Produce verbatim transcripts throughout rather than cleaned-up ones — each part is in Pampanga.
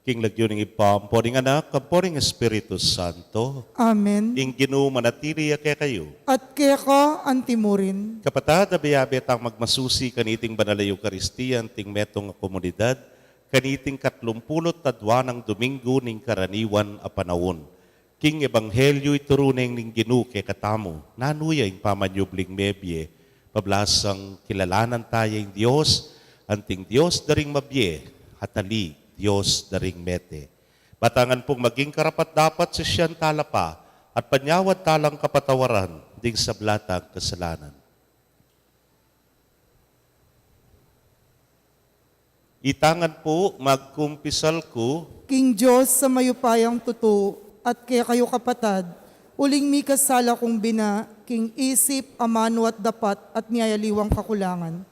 King lagyu ning Ibpa, ampo ning Anak, ampo ning Espiritu Santo. Amen. Ing Ginu manatili ya kekayu. At keka antimurin. Kapatad, abe-abe tang magmasusi kaniting banal a Eukaristia, anting metung a komunidad, kaniting katlumpulu't adua nang Domingo ning karaniwan a panaun. King Ebanghelyo ituru neng ning Ginu kekatamu, nanu ya ing pamanyubling mebie, pablasang kilalanan taya ing Dios, anting Dios da ring mabie, at ali Dios da ring mete. Batangan pung maging karapat-dapat sisian tala pa, at panyawad talang kapatawaran ding sabla tang kasalanan. Itangan pu, magkumpisal ku. King Dios a mayupayang tutu, at kekayu kapatad, uling mikasala kung bina, king isip, amanu at dapat, at miyayaliwang kakulangan.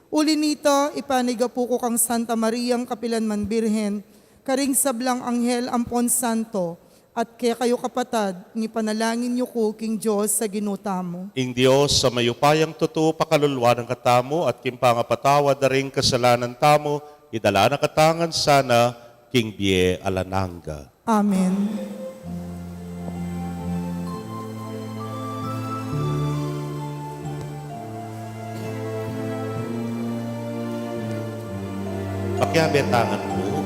Uli nita, ipanigapu ku kang Santa Mariang kapilan man Birhen, karing sablang anghel ampon santo, at kekayu kapatad, ngipanalangin yu ku king Dios a Ginu tamu. Ing Dios a mayupayang tutu pakaluluan na katamu at king pangapatawad da ring kasalanan tamu, idala na katamu ngan sana king bie alang angga. Amen. Pakiabe tamu pu.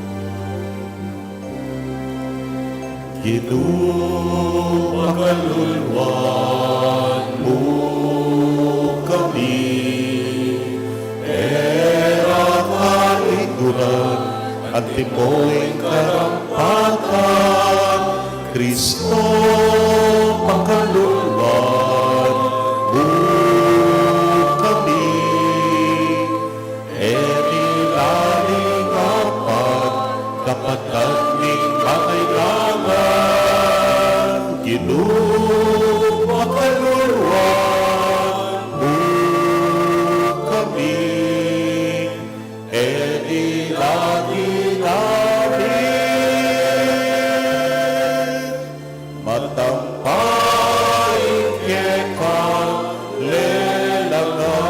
Ginu, pakaluluan mu kami, e ra kaliguran, antimo ing karampatan, Kristo, pakaluluan mu kami. E ni la ning apat kapatad ning makailangan, Ginu, pakaluluan mu kami. E ni la ning apat, matampal ing kekang lelangan.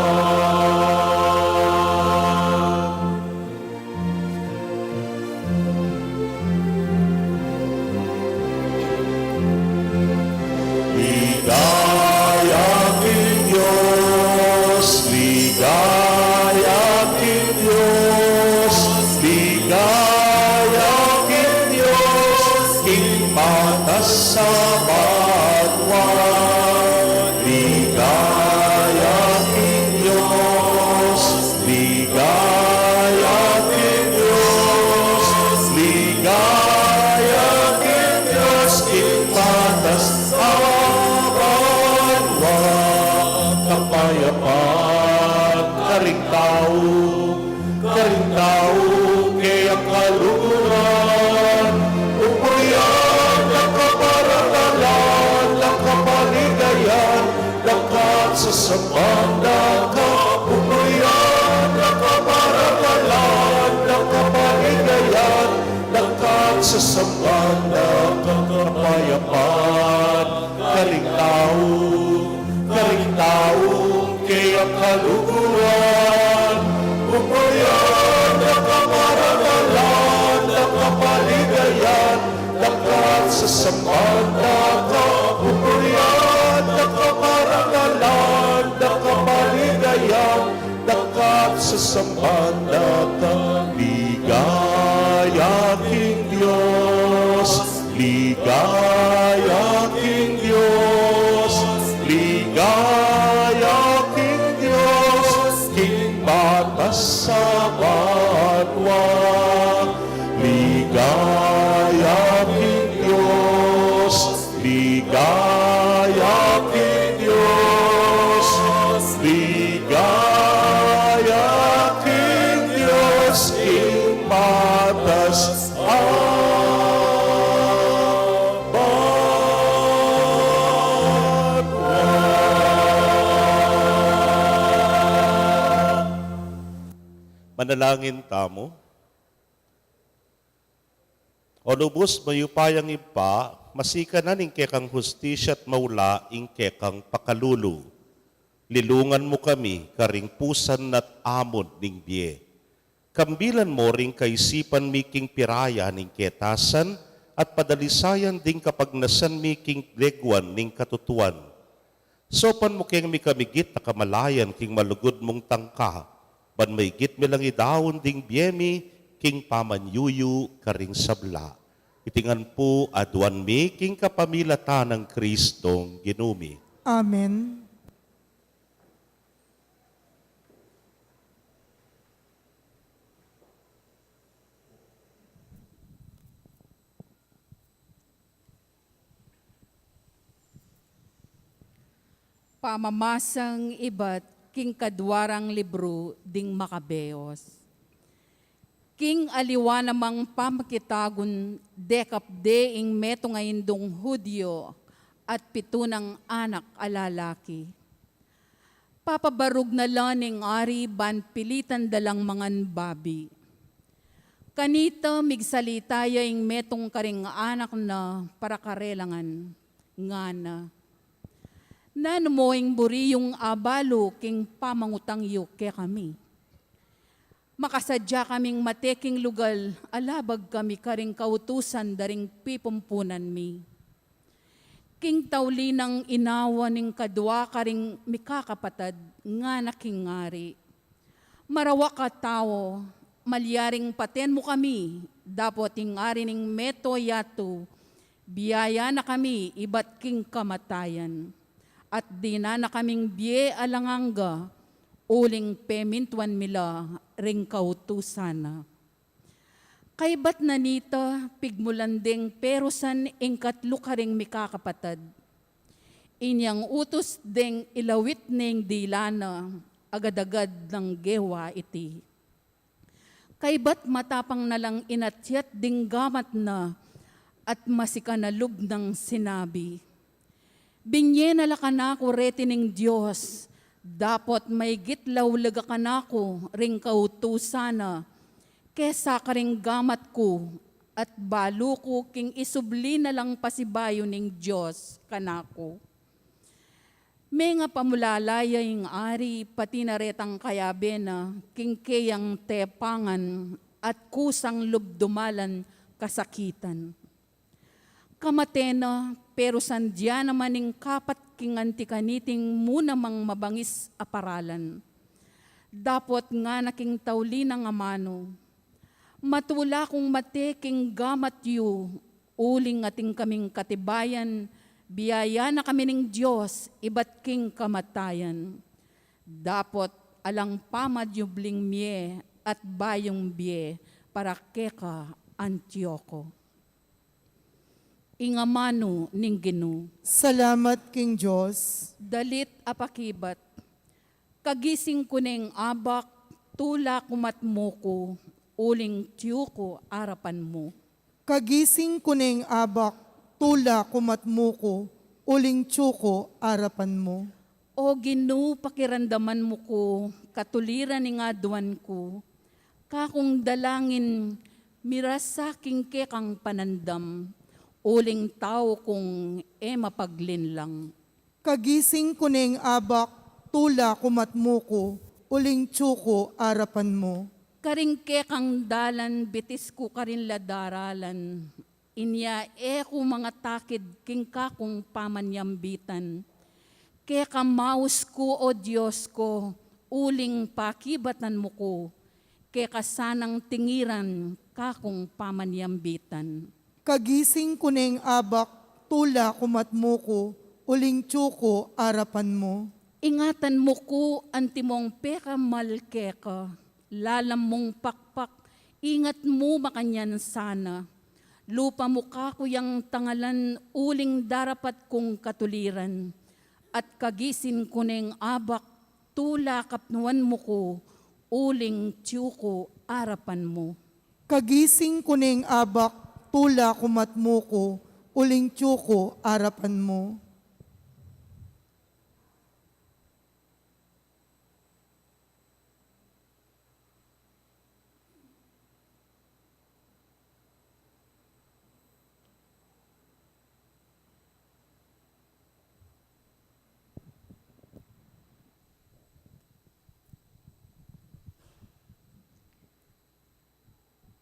Ligaya king Dios, ligaya king Dios, ligaya king Dios, king matas a banua. Ligaya king Dios, ligaya king Dios, ligaya king Dios, king matas a banua. Kapayapan karing tau, karing tau keya kaluguran, pupurian da ka, parangalan da ka, paligayan da ka, at sasamban da ka, pupurian da ka, parangalan da ka, paligayan da ka, at sasamban da ka. Kapayapan karing tau, karing tau keya kaluguran, pupurian da ka, parangalan da ka, paligayan da ka, at sasamban da ka, pupurian da ka, parangalan da ka, paligayan da ka, at sasamban da ka. Ligaya king Dios, ligaya king Dios, ligaya king Dios, king matas a banua. Ligaya king Dios, ligaya king Dios, ligaya king Dios, king matas a banua. Manalangin tamu. O lubus mayupayang Ibpa, masikanan ing kekang hustisya at maula ing kekang pakalulu. Lilungan mu kami karing pusan at amud ning bie. Kambilan mo ring kaisipan mi king piraya ning ketasan, at padalisayan ding kapagnasan mi king leguan ning katutuan. Saupan mu keng mikamigit a kamalayan king malugud mung tangka, ban maigit mi lang idaun ding bie mi king pamanyuyu karing sabla. Iti ngan pu aduan mi king kapamilatan nang Kristong Ginu mi. Amen. Pamamasang ibat king kadua rang libru ding Makabeos. King aliwa namang pamakitagun, dekapde ing metung a indung Judio at pitu nang anak a lalaki. Papabarug na la ning ari ban pilitan da lang mangan babi. Kanita migsalita ya ing metung karing anak na para karelangan, ngana, "Nanu mo ing buri yung abalu king pamangutang yu kekami? Makasadya kaming mate king lugal a labag kami karing kautusan da ring pipumpunan mi." King tauli nang inawa ning kadua karing mikakapatad, ngana king ari, "Marawak a tau, malyaring paten mu kami, dapot ing ari ning Medo yatu, biyaya na kami ibat king kamatayan, at dinan na kaming bie alang angga, uling pemintuan mi la ring kautusan na." Kaybat na nita, pigmulan deng perusan ing katlu karing mikakapatad. Inyang utus deng ilawit neng dila na, agad-agad nang gewa iti. Kaybat matapang na lang inatyat ding gamat na at masikanalub nang sinabi, "Binye na la kanaku reti ning Dios, dapot maigit laulaga kanaku ring kautusan na kesa karing gamat ku, at balu ku king isubli na lang pasibayu ning Dios kanaku." Mengapamulala ya ing ari pati na retang kayabe na king keyang tepangan at kusang lub dumalan kasakitan. Kamate na, perusan dia naman ing kapat king anti kaniting mu namang mabangis a paralan. Dapot ngana king tauli nang amanu, "Matula kung mate king gamat yu, uling atin kaming katibayan, biyaya na kami ning Dios ibat king kamatayan. Dapot alang pamadyubling mie at bayung bie para keka, Antioko." Ing amanu ning Ginu. Salamat king Dios. Dalit a pakibat. Kagising ku neng abak, tula ku matmu ku, uling tiyu ku arapan mu. Kagising ku neng abak, tula ku matmu ku, uling tiyu ku arapan mu. O Ginu, pakiramdaman mu ku, katuliran ing aduan ku, kakung dalangin, mirasa king kekang panandam, uling tau kung e mapaglinlang. Kagising ku neng abak, tula ku matmu ku, uling tiyu ku arapan mu. Karing kekang dalan bitis ku karin la daralan, inya e ku mangatakid king kakung pamanyambitan. Keka maus ku, O Dios ku, uling pakibatan mu ku, keka sanang tingiran kakung pamanyambitan. Kagising ku neng abak, tula ku matmu ku, uling tiyu ku arapan mu. Ingatan mu ku antimong pekamal keka, lalam mung pakpak, ingat mu makanyan sana. Lupa mu kaku yang tangalan, uling darapat kung katuliran. At kagising ku neng abak, tula katmuan mu ku, uling tiyu ku arapan mu. Kagising ku neng abak, tula ku matmu ku, uling tiyu ku arapan mu.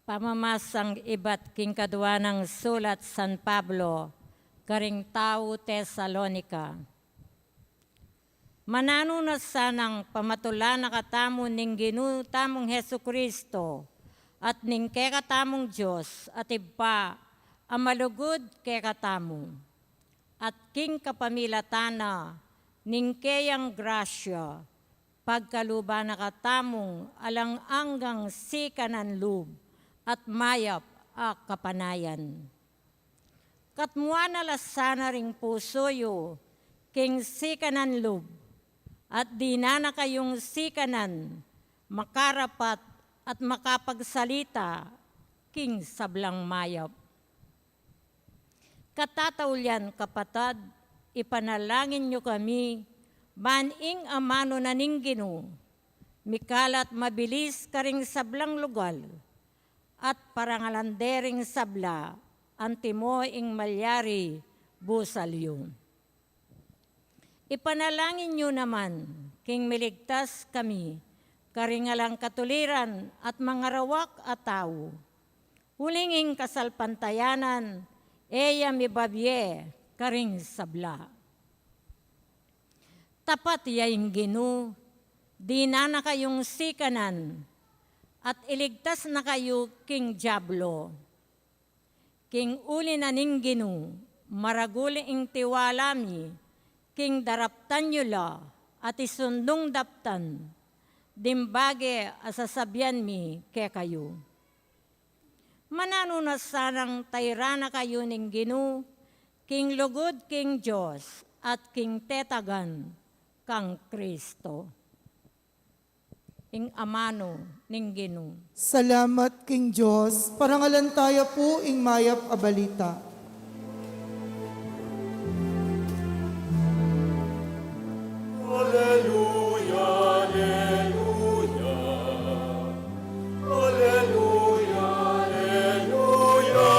Pamamasang ibat king kadua nang sulat San Pablo karing tau Tesalonica. Mananu na sanang pamatula na katamu ning Ginu tamung Jesu-Cristo at ning kekatamung Dios at Ibpa a malugud kekatamu, at king kapamilatan na ning keyang grasya, pagkaluban na katamung alang anggang sikanan lub at mayap a kapanayan. Katmuan na la sana ring pusu yu king sikanan lub, at dinan na kayung sikanan makarapat at makapagsalita king sablang mayap. Katataulian, kapatad, ipanalangin yu kami, ban ing amanu na ning Ginu mikalat mabilis karing sablang lugal, at parangalan de ring sabla, antimo ing malyari busal yu. Ipanalangin yu naman king miligtas kami karing alang katuliran at mangarawak a tau, uling ing kasalpantayanan e ya mibabie karing sabla. Tapat ya ing Ginu, dinan na kayung sikanan, at iligtas na kayu king diablo. King uli na ning Ginu, maragul ing tiwala mi king daraptan yu la at isundung daptan ding bage a sasabian mi kekayu. Mananu na sanang tairan na kayu ning Ginu king lugud king Dios at king tetagan kang Kristo. Ing amanu ning Ginu. Salamat king Dios. Parangalan taya pu ing mayap a balita. Aleluya, aleluya. Aleluya, aleluya, aleluya,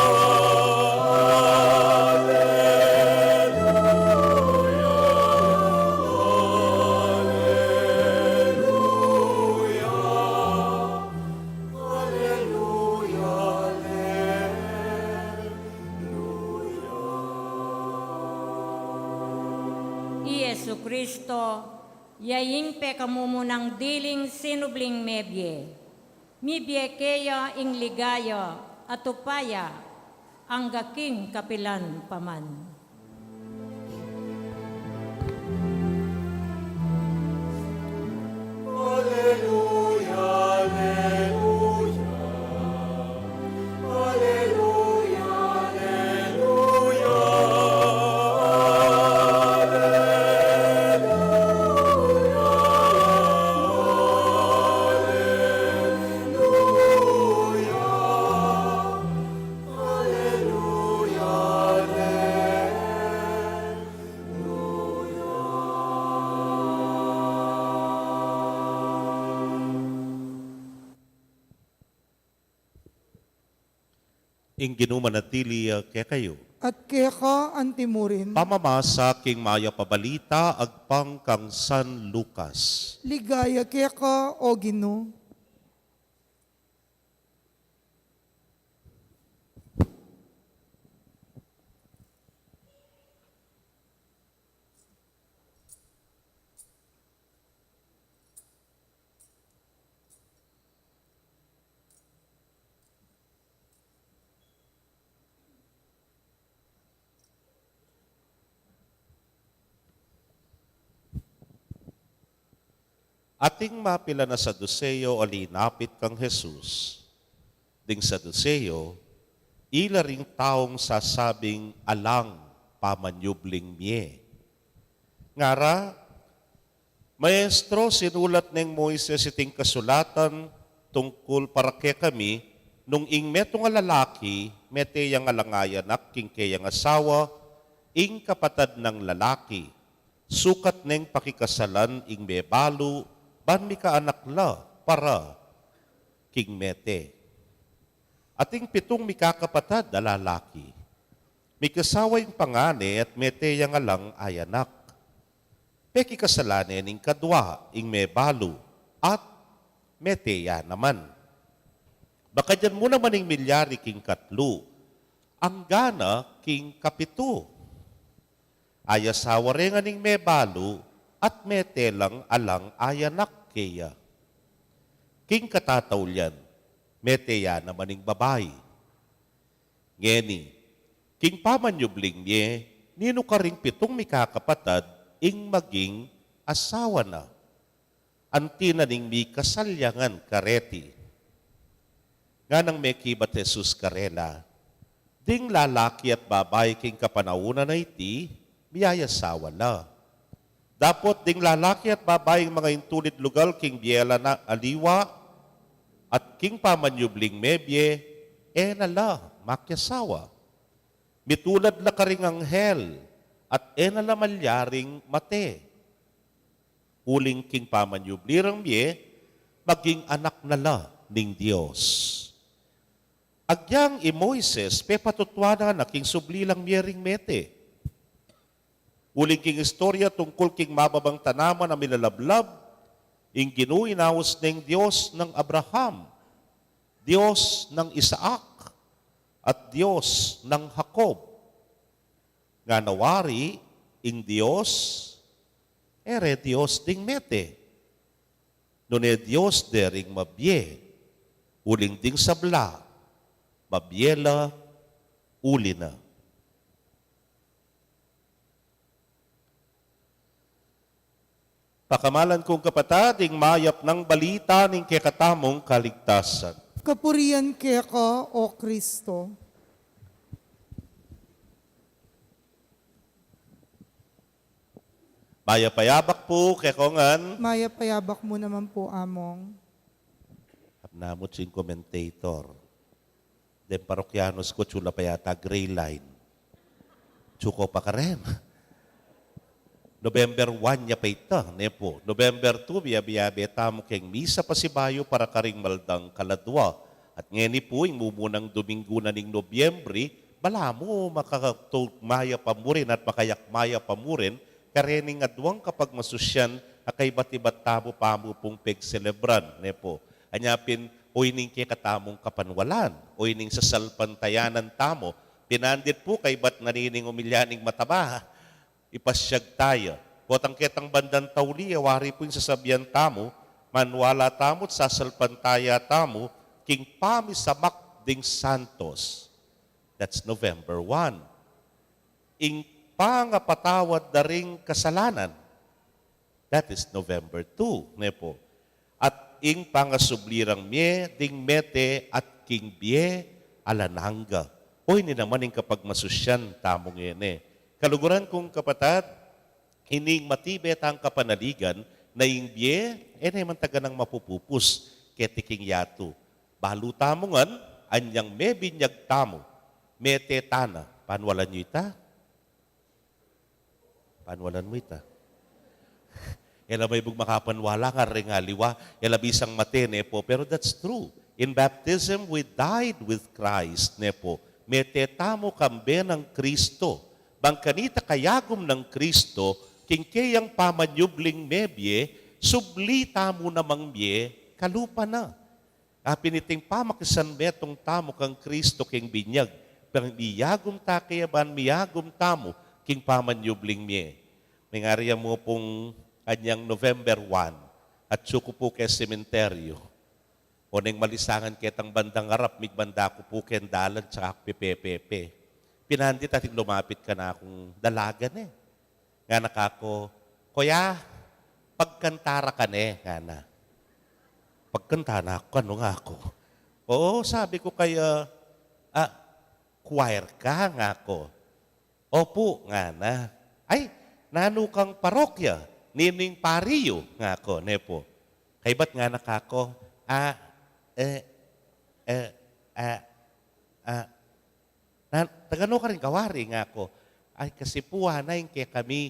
aleluya, aleluya. I Jesu-Cristo, ya ing pekamumunang diling sinubling mebie. Mibie keya ing ligaya a tupa ya angga king kapilan pa man. Aleluya, aleluya. Aleluya, aleluya. Aleluya, aleluya. Aleluya, aleluya. Ing Ginu manatili ya kekayu. At keka antimurin. Pamamasa king mayap a balita agpang kang San Lucas. Ligaya keka, O Ginu. Ating mapilan a Saduseo a linapit kang Jesus. Ding Saduseo, ila ring taung sasabing alang pamanyubling mie. Ngara, Maestro, sinulat neng Moises iting kasulatan tungkul para kekami, nung ing metung a lalaki mete yang alang anak king keyang asawa, ing kapatad nang lalaki sukat neng pakikasalan ing mebalu ban mikaanak la para king mete. Ating pitung mikakapatad a lalaki. Mikasawa ing pangane at mete yang alang anak. Pekikasalan ne ning kadwa ing mebalu at mete ya naman. Bakadian mu naman ing milyari king katlu, anggana king kapitu. Ayasawa re ngan ing mebalu, at mete lang alang ayanak keya. King katataulian, mete ya naman ing babai. Ngeni, king pamanyubling mie, ninu karing pitung mikakapatad ing maging asawa na? Anti na ning mikasal ya ngan kareti. Nganang mekibat Jesus karela, ding lalaki at babai king kapanaunan a iti, miyayasawa la. Dapot ding lalaki at babai ing manga intulid lugal king bie la na aliwa, at king pamanyubling mebie, e na la makiasawa. Mitulad la karing anghel, at e na la malyaring mate. Uling king pamanyubli rang mie, maging anak na la ning Dios. Agyang i Moises, pepatutuanan na king subli lang mie ring mete. Uling king istorya tungkul king mababang tanaman a milalablab, ing Ginu inaus neng Dios nang Abraham, Dios nang Isaac, at Dios nang Jacob. Ngana wari, ing Dios, e re Dios ding mete. Nune Dios de ring mabie, uling ding sabla, mabie la uli na. Pakamalan kung kapatad, ing mayap nang balita ning kekatamung kaligtasan. Kapurian keka, O Kristo. Mayap a yabak pu keko ngan. Mayap a yabak mu naman po, Among. Apnamut sing commentator. Deng parokyanos ku, atsu la pa yata Grey Line. Atsu ko pa karen. November one ya pa ita, ne pu. November two, biabe-abe tamu keng misa pasibayu para karing maldang kaladwa. At ngeni pu, ing mumunang Dominggu na ning Nobyembre, balamu makakatug mayap a murin at makayakmayap a murin, karening aduang kapagmasusyan a kaibat-ibat tamu pamu pung pegselebran, ne pu. Anya pin, o ining kekatamung kapanwalan, o ining sasalpantayanan tamu, pinandit pu kaybat na nining umilya ning mataba, ipasyag taya. Potang ketang bandang tauli, e wari pu ing sasabian tamu, manwala tamu at sasalpantaya tamu king pamisamak ding santos. That's November one. Ing pangapatawad da ring kasalanan. That is November two, ne pu. At ing pangasubli rang mie ding mete at king bie alang angga. O ini naman ing kapagmasusyan tamu ngeni. Kaluguran kung kapatad, ining matibe tang kapanaligan na ing bie, e ne man taganang mapupupus keti king yatu. Balu tamu ngan, anyang mebinyag tamu, mete tana, panwalan yu ita? Panwalan mu ita. E la maibug makapanwala, ngara ring aliwa, e la bisang mate, ne pu, pero that's true. In baptism, we died with Christ, ne pu. Mete tamu kambe nang Kristo. Bang kanita kayagum nang Kristo, king keyang pamanyubling mebie, subli tamu namang mie kalupa na. Apin iting pamakisanmetung tamu kang Kristo king binyag, bang miyagum ta keya, ban miyagum tamu king pamanyubling mie. Mengari ya mu pung anyang November one, atsu ku pu keng sementeryo. Oneng malisangan ketang bandang arap, migbanda ku pu keng dalan, tsaka ku pepepe. Pinandit ating lumapit kanakung dalaga ne. Ngana kako, "Kuya, pagkanta ra ka ne?" ngana. "Pagkanta na ku kanu?" ngaku. "Oo," sabi ku, "kaya, ah, choir ka?" ngaku. "Opu," ngana. "Ay, nanu kang parokya? Ninu ing pari yu?" ngaku, ne pu. Kaybat ngana kako, "Ah, eh, eh, ah, ah, na, taga nu karin kawari?" ngaku. "Ay, kasi pu," ngana, "ing kekami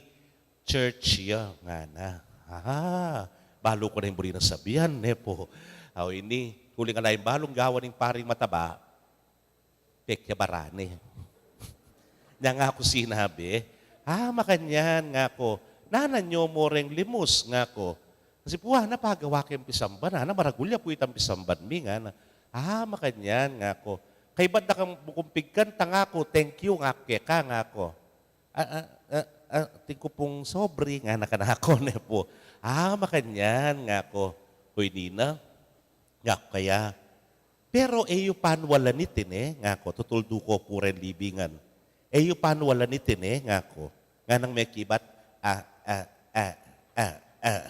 church ya," ngana. "Ah, balu ku na ing buri nang sabian," ne pu. Aw ini, uling ala ing balung gawa ning paring mataba, pekyabaran ne. Nya ngaku sinabi, "Ah, makanyan," ngaku, "nanan yu mu reng limus?" ngaku. "Kasi pu," ngana, "pagawa keng pisamban," ngana, "maragul ya pu itang pisamban mi," ngana. Ah, makanyan, ngaku. Kaybat da kang bukung pigkanta, ngaku, thank you, ngaku keka, ngaku. Ah, ah, ah, ah, atin ku pung sobre, ngana kanaku, ne pu. Ah, makanyan, ngaku. Hoy, Nina, ngaku kaya. Pero e yu panwalan iti ne, ngaku, tutuldu ku pu reng libingan. E yu panwalan iti ne, ngaku. Nganang mekibat, ah, ah, ah, ah, ah.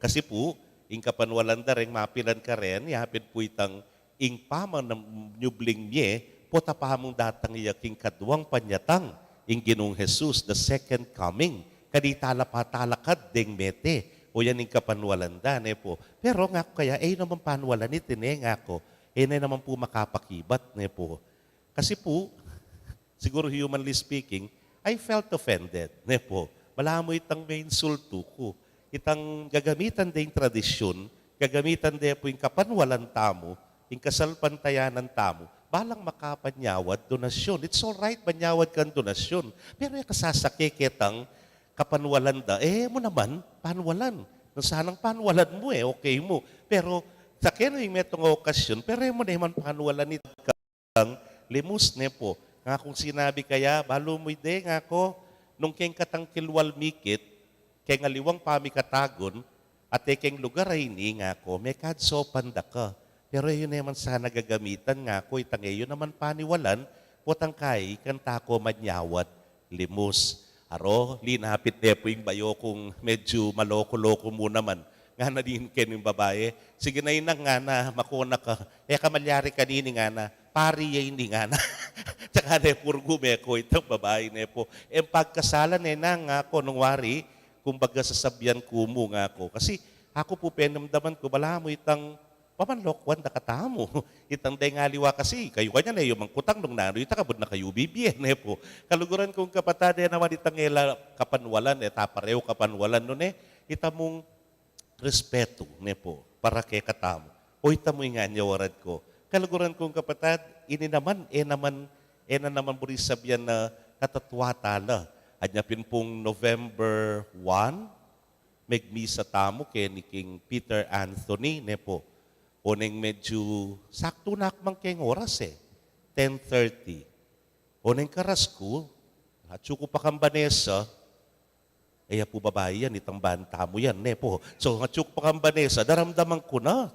Kasi pu, ing kapanwalan da reng mapilan karen, yapin pu itang ing pamanyubling mie, pota pamung datang ya king kaduang panyatang, ing Ginung Jesus, the second coming. Kanita la patalakad deng mete, o yan ing kapanwalan da, ne pu. Pero ngaku kaya, e yu naman panwalan iti ne, ngaku. E ne naman pu makapakibat, ne pu. Kasi pu, siguru humanly speaking, I felt offended, ne pu. Balamu itang meinsultu ku. Itang gagamitan de ing tradisyun, gagamitan de pu ing kapanwalan tamu, ing kasalpantayanan tamu, balang makapanyawad donasyun. It's all right, manyawad kang donasyun. Pero e ka sasake ketang kapanwalan da, e mu naman panwalan. Nung sanang panwalan mu e, okay mu. Pero sake nu ing metung a okasyun, pero e mu naman panwalan itang limus, ne pu. Ngakung sinabi kaya, balu mu ide, ngaku, nung keng katang kilwal mikit, keng aliwang pamikatagun, at e keng lugar a ini, ngaku, mekad sopan da ka. Pero e yu naman sana gagamitan, ngaku, itang e yu naman paniwalan, potang kai, ikanta ku manyawad limus. Aro, linapit ne pu ing bayo kung medyu maloko-loko mu naman. Ngana din keni ing babai, sige na, inang, ngana, makona ka. E ka malyari kanini, ngana, pari ya ini, ngana. Tsaka ne pu rugumeko itang babai, ne pu. E pagkasalan e, nang, ngaku, nung wari, kumbaga sasabian ku mu, ngaku. Kasi aku pu penamdaman ku, balamu itang pamanlokuan da katamu. Itang deng aliwa kasi, kayu kanyan e yu mang kutang nung nanu ita, kabud na kayu bibie, ne pu. Kaluguran kung kapatad, e naman itang e la kapanwalan, e ta pareu kapanwalan, nune, ita mung respetu, ne pu, para kekatamu. O ita mu ing anyawaran ku. Kaluguran kung kapatad, ini naman, e naman, e na naman buri sabian na katatwa tala. Anya pin pung November one, megmisa tamu keni king Peter Anthony, ne pu. Oneng medyu saktu na akmang keng oras e, ten thirty. Oneng karas ku, atyu ku pa kang Vanessa, e ya pu babai yan, itang band tamu yan, ne pu. So, atyu ku pa kang Vanessa, daramdaman ku na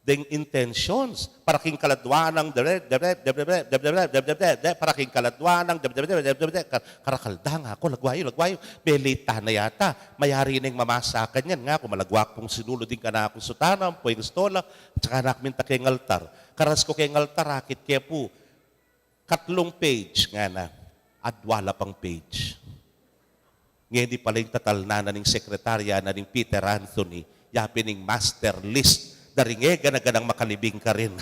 deng intentions. Para king kaladwa nang dere, dere, dere, para king kaladwa nang dere, dere, dere, dere, kar-, karakal da, ngaku, lagwa yu, lagwa yu. Belita na yata. Mayari neng mamasa kanyan, ngaku, malagwa kung sinulud ing kanakung sutana, ampo ing estola, tsaka na ku minta keng altar. Karas ku keng altar, akit ke pu, katlung page, ngana, adwa la pang page. Ngeni pala ing tatalnan na ning sekretarya na ning Peter Anthony, yapin ing master list da ring e gana-ganang makalibing karin.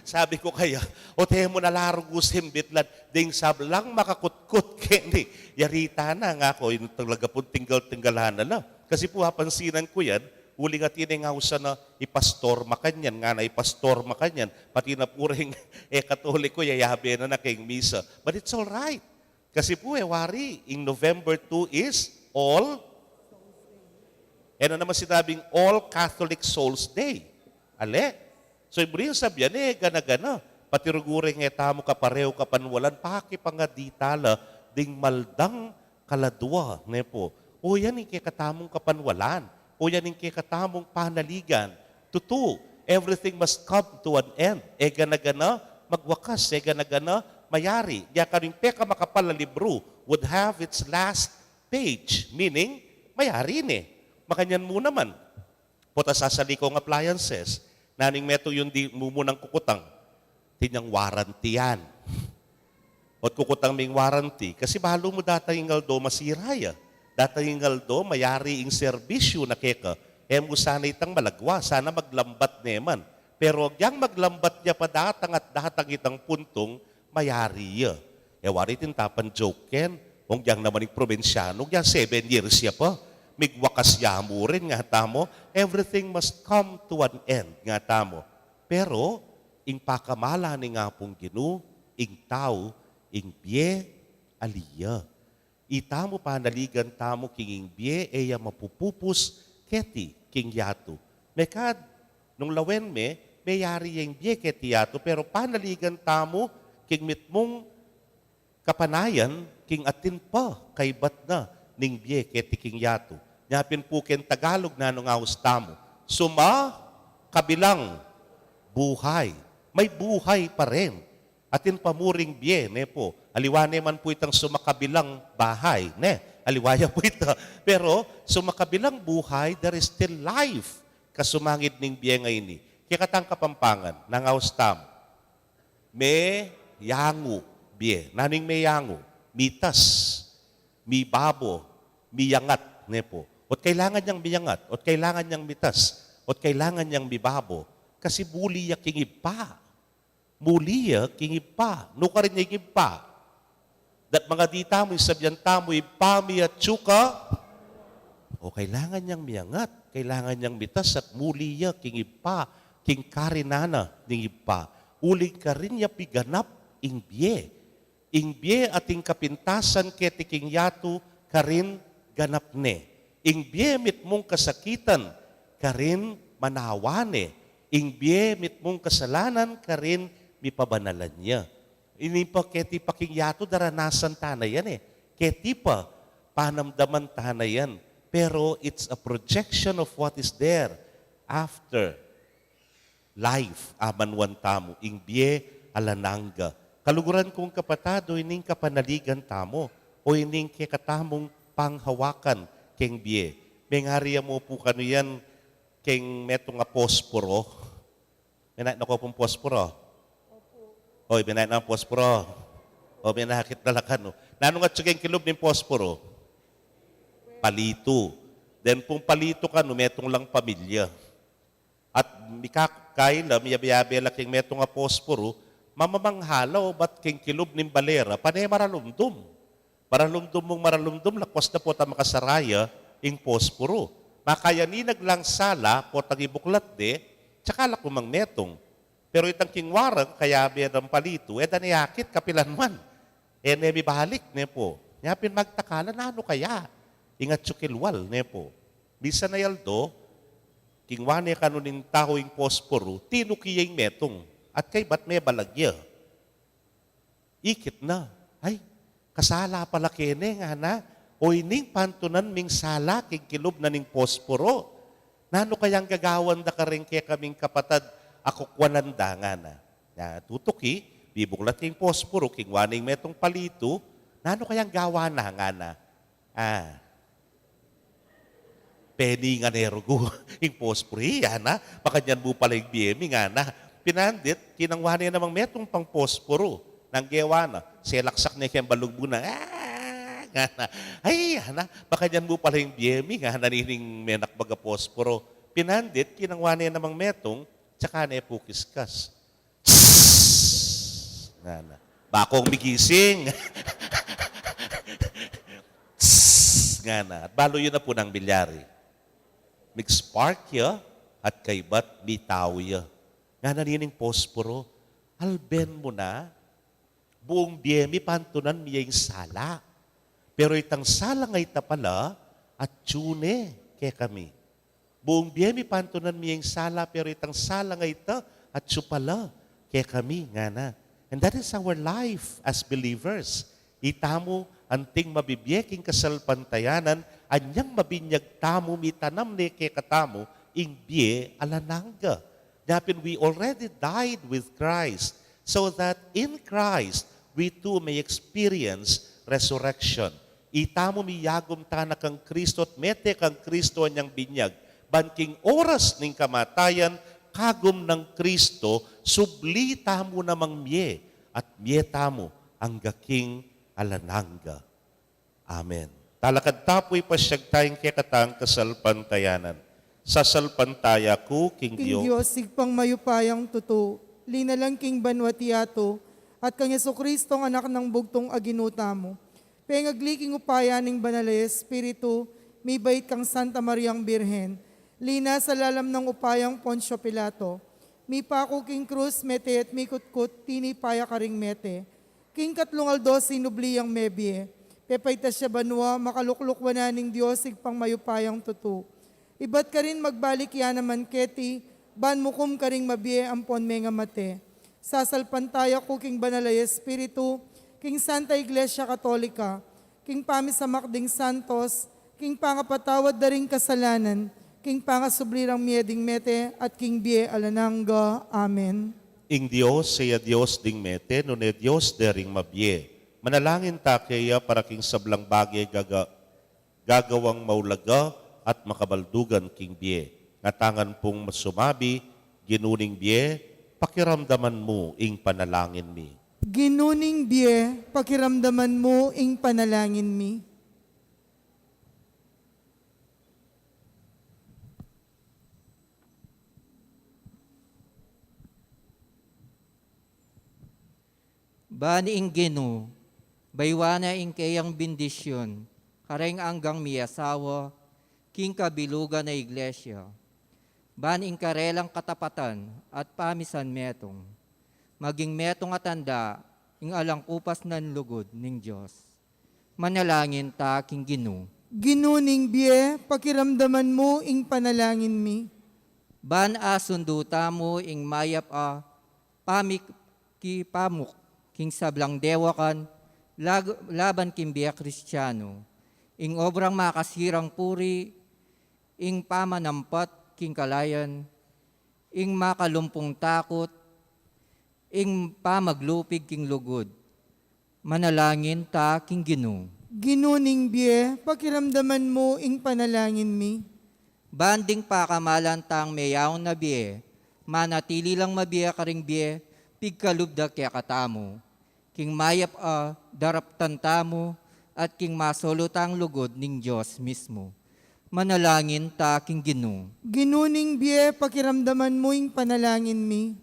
Sabi ku kaya, o te mu na la rugu simbitlan, ding sablang makakutkut keni. Yari tana, ngaku, ing talaga pung tinggal-tinggalan na la. Kasi pu, apansinan ku yan, uling atin ing ausan a ipastor makanyan, ngana, ipastor makanyan, pati na pu reng e Katoliko, yayabe na na keng misa. But it's all right. Kasi pu, e wari, ing November two is All, e na naman sinabing All Catholic Souls Day. Ale? So, iburi ing sabian, e gana-gana, pati rugu reng e tamu kapareu kapanwalan, pakipangadi tala ding maldang kaladwa, ne pu. O yan ing kekatamung kapanwalan. O yan ing kekatamung panaligan. Tutu, everything must come to an end. E gana-gana magwakas, e gana-gana mayari. Kaya kanu ing pekamakapal a libru would have its last page, meaning, mayari ne. Makanyan mu naman. Pota sasali kong appliances, nanu ing metung yung di mumunang kukutang? Tinyang warranty yan. Ot kukutang ming warranty, kasi balu mu datang ing aldo masira ya. Datang ing aldo, mayari ing serbisyu na keka. E mu sana itang malagwa, sana maglambat ne man. Pero agyang maglambat ya pa datang at datang itang puntung, mayari ya. E wari tintapan joke ken, ong yang naman ing probinsyanu, ong yang seven years ya pa, migwakas ya mu rin, ngatamu, everything must come to an end, ngatamu. Pero, ing pakamala ning Apung Ginu, ing tau, ing bie, ali ya. Itamu panaligan tamu king ing bie, e ya mapupupus keti king yatu. Mekad, Nung lawen me, meyari ya ing bie keti yatu, pero panaligan tamu king mitmung kapanayan, king atin pa kaybat na ning bie keti king yatu. Nya pin pu keng Tagalog, nanung aus tamu? Sumakabilang buhay. May buhay pa rin. Atin pa mu ring bie, ne pu. Aliwa ne man pu itang sumakabilang bahay, ne? Aliwa ya pu ita. Pero sumakabilang buhay, there is still life. Kasumangid ning bie ngeni. Kekatang Kapampangan, nangaus tamu. Meyangu bie. Nanu ing meyangu? Mitas, mibabo, miyangat, ne pu. Ot kailangan yang miyangat, ot kailangan yang mitas, ot kailangan yang mibabo. Kasi muli ya king Ibpa. Muli ya king Ibpa. Nukarin ya ing Ibpa? Dat mangadi tamu, ing sabian tamu, "Ibpa mi atsu ka." O, kailangan yang miyangat, kailangan yang mitas at muli ya king Ibpa, king karinan na ning Ibpa. Uling karin ya piganap ing bie. Ing bie ating kapintasan keti king yatu, karin ganap ne. Ing bie mitmung kasakitan, karin manawa ne. Ing bie mitmung kasalanan, karin mipabanalan ya. Ini pa keti pa king yatu, daranasan tana yan e. Keti pa, panamdaman tana yan. Pero it's a projection of what is there after life, amanuan tamu, ing bie alang angga. Kaluguran kung kapatad, o ining kapanaligan tamu, o ining kekatamung panghawakan keng bie. Mengari ya mu pu kanu yan keng metung a posporo. Menait na ko pung posporo? Oy, menait na posporo. O, menakit na la kanu. Nanu ngan atsu keng kilub ning posporo? Palitu. Den pung palitu kanu, metung lang pamilya. At mikakaila, miyabe-yabe la king metung a posporo, mamamangha la obat keng kilub ning balera, pane maralumdum. Maralumdum mung maralumdum, lakwas na pota makasara ya ing posporo. Makayaninag lang sala, potang ibuklat de, tsaka la ku mang metung. Pero itang king warang, kayabe nang palitu, e da ne akit kapilan man. E ne mibalik, ne pu. Nya pin magtaka la, nanu kaya ing atsu kilwal, ne pu. Misan a aldo, kingwa ne kanu ning tau ing posporo, tinuki ya ing metung, at kaybat mebalag ya. Ikit na. Ay, kasala pala kene, ngana. O ining pantunan ming sala king kilub na ning posporo. Nanu kayang gagawan da karing kekaming kapatad a kukwanan da, ngana. Nya tutuki, bibuklat ing posporo, kingwa ne ing metung palitu, nanu kayang gawa na, ngana. Ah. Peningan ne rugu ing posporo, ngana, makanyan mu pala ing bie mi, ngana. Pinandit, kinangwa ne namang metung pang posporo. Nanu ing gewa na? Selaksak ne keng balugbu na. Ah, ngana. Ay, ngana, makanyan mu pala ing bie mi, ngana nining menakbag a posporo. Pinandit, kinangwa ne namang metung, tsaka ne pukiskas. Tss! Ngana. Bakong migising. Tss! Ngana. At balu yu na pu nang milyari. Mig-spark ya, at kaybat mitau ya. Ngana nining posporo, alben mu na, buung bie mi pantunan mi ya ing sala. Pero itang sala nga ita pala, atsu ne kekami. Buung bie mi pantunan mi ya ing sala, pero itang sala nga ita, atsu pala kekami, ngana. And that is our life as believers. Itamu anting mabibie king kasalpantayanan, anyang mabinyag tamu, mitanam ne kekatamu ing bie alang angga. Dapin we already died with Christ, so that in Christ we too may experience resurrection. Itamu miyagum tana kang Kristo at mete kang Kristo anyang binyag, ban king oras ning kamatayan, kagum nang Kristo, subli tamu namang mie, at mie tamu angga king alang angga. Amen. Talakad ta pu, ipasyag taya ing kekatang kasalpantayanan. Sasalpantaya ku king King Dios. Dios, Ibpang mayupayang tutu, linalang king banwa't yatu, at kang Jesucristo, Anak nang bugtung a Ginu tamu. Pengagli king upaya ning Banal a Espiritu, mibait kang Santa Mariang Birhen, linas sa lalam nang upayang Poncio Pilato, mipaku king krus, mete at mikutkut, tinipa ya karing mete. King katlung aldo sinubli yang mebie, pepaitas ya banua, makalukluk wanan ning Dios Ibpang mayupayang tutu. Ibat karin magbalik ya naman keti, Ban mukum karing mabie ampon mengamate. Sasalpantaya ku king Banal a Espiritu, king Santa Iglesia Katolika, king pamisamak ding santos, king pangapatawad da ring kasalanan, king pangasubli rang mie ding mete, at king bie alang angga. Amen. Ing Dios, iya Dios ding mete, nune Dios de ring mabie. Manalangin ta keya para king sablang bage gaga gagawang maulaga at makabaldugan king bie. Ngatangan pung masumabi, Ginu ning bie, pakiramdaman mu ing panalangin mi. Ginu ning bie, pakiramdaman mu ing panalangin mi. Ban ing Ginu, baywan na ing keyang bendisyun, kareng anggang miasawa, king kabilugan a iglesia. Ban ing karelang katapatan at pamisan metung, maging metung a tanda, ing alang kupas nang lugud ning Dios. Manalangin ta king Ginu. Ginu ning bie, pakiramdaman mu ing panalangin mi. Ban asundu tamu ing mayap a pamikipamuk king sablang dewakan lag-, laban king bie Kristianu. Ing obrang makasirang puri, ing pamanampat king kalayan, ing makalumpung takut, ing pamaglupig king lugud. Manalangin ta king Ginu. Ginu ning bie, pakiramdaman mu ing panalangin mi. Ban ding pakamalan tang meyaun a bie, manatili lang mabie karing bie pigkalub da kekatamu. King mayap a daraptan tamu, at king masolu tang lugud ning Dios mismu. Manalangin ta king Ginu. Ginu ning bie, pakiramdaman mu ing panalangin mi.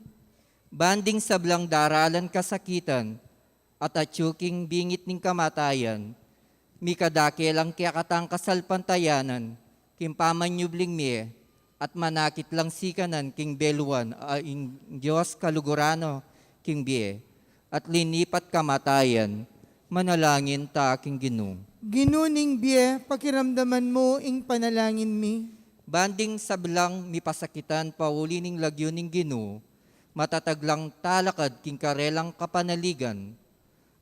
Ban ding sablang daralan kasakitan, at atyu king bingit ning kamatayan, mikadake lang kekatang kasalpantayanan, king pamanyubling mie, at manakit lang sikanan king beluan a ing Dios kaluguran na king bie, at linipat kamatayan, manalangin ta king Ginu. Ginu ning bie, pakiramdaman mu ing panalangin mi. Ban ding sablang mipasakitan pauli ning lagyu ning Ginu, matatag lang talakad king karelang kapanaligan,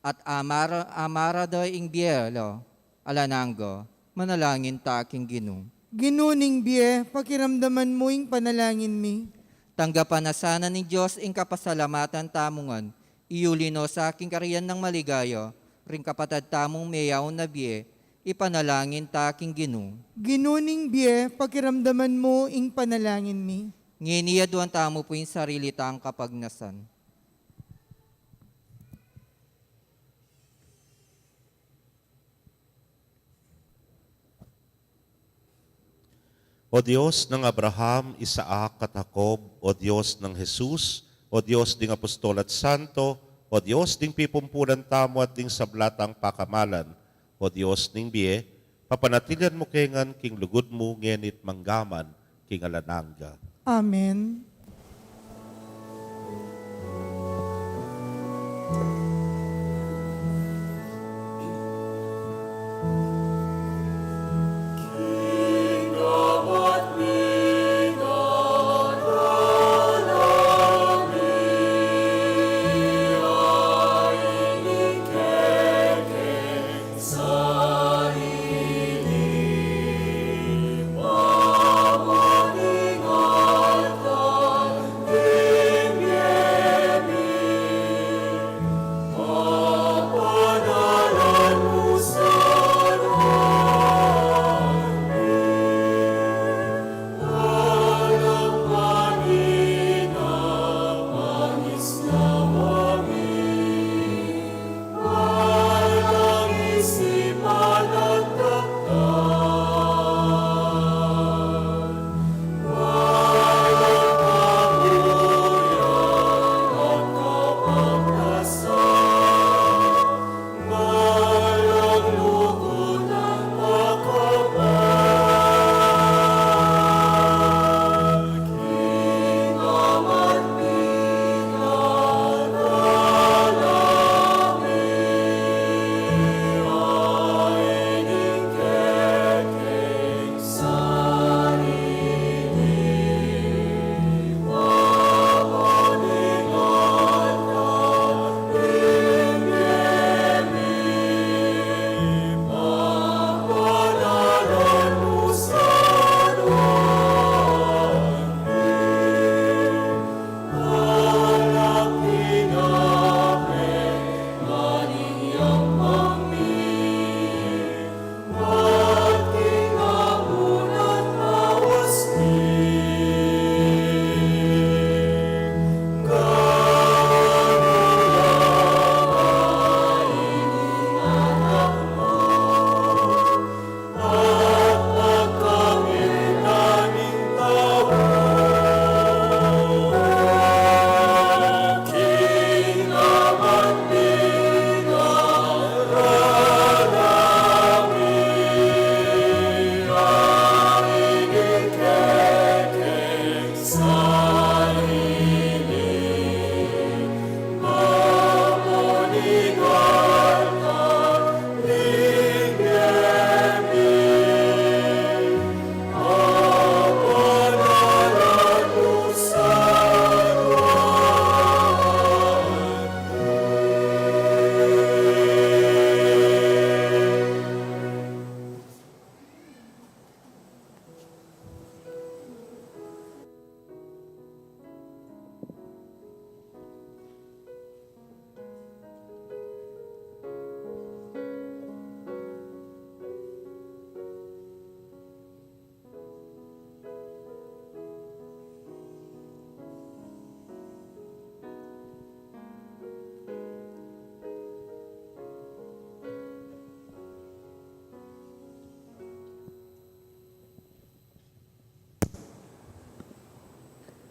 at amara, amara da ing bie la alang angga, manalangin ta king Ginu. Ginu ning bie, pakiramdaman mu ing panalangin mi. Tanggapan na sana ning Dios ing kapasalamatan tamu ngan, iyuli no sa king karian nang maligaya, ring kapatad tamung meyaun a bie, ipanalangin ta king Ginu. Ginu ning bie, pakiramdaman mu ing panalangin mi. Ngeni aduan tamu pu ing sarili tang kapagnasan. O Dios nang Abraham, Isaac, at Jacob, o Dios nang Jesus, o Dios ding apostol at santo, o Dios ding pipumpunan tamu at ding sabla tang pakamalan, o Dios ning bie, papanatilian mu ke ngan king lugud mu ngeni't manggaman king alang angga. Amen.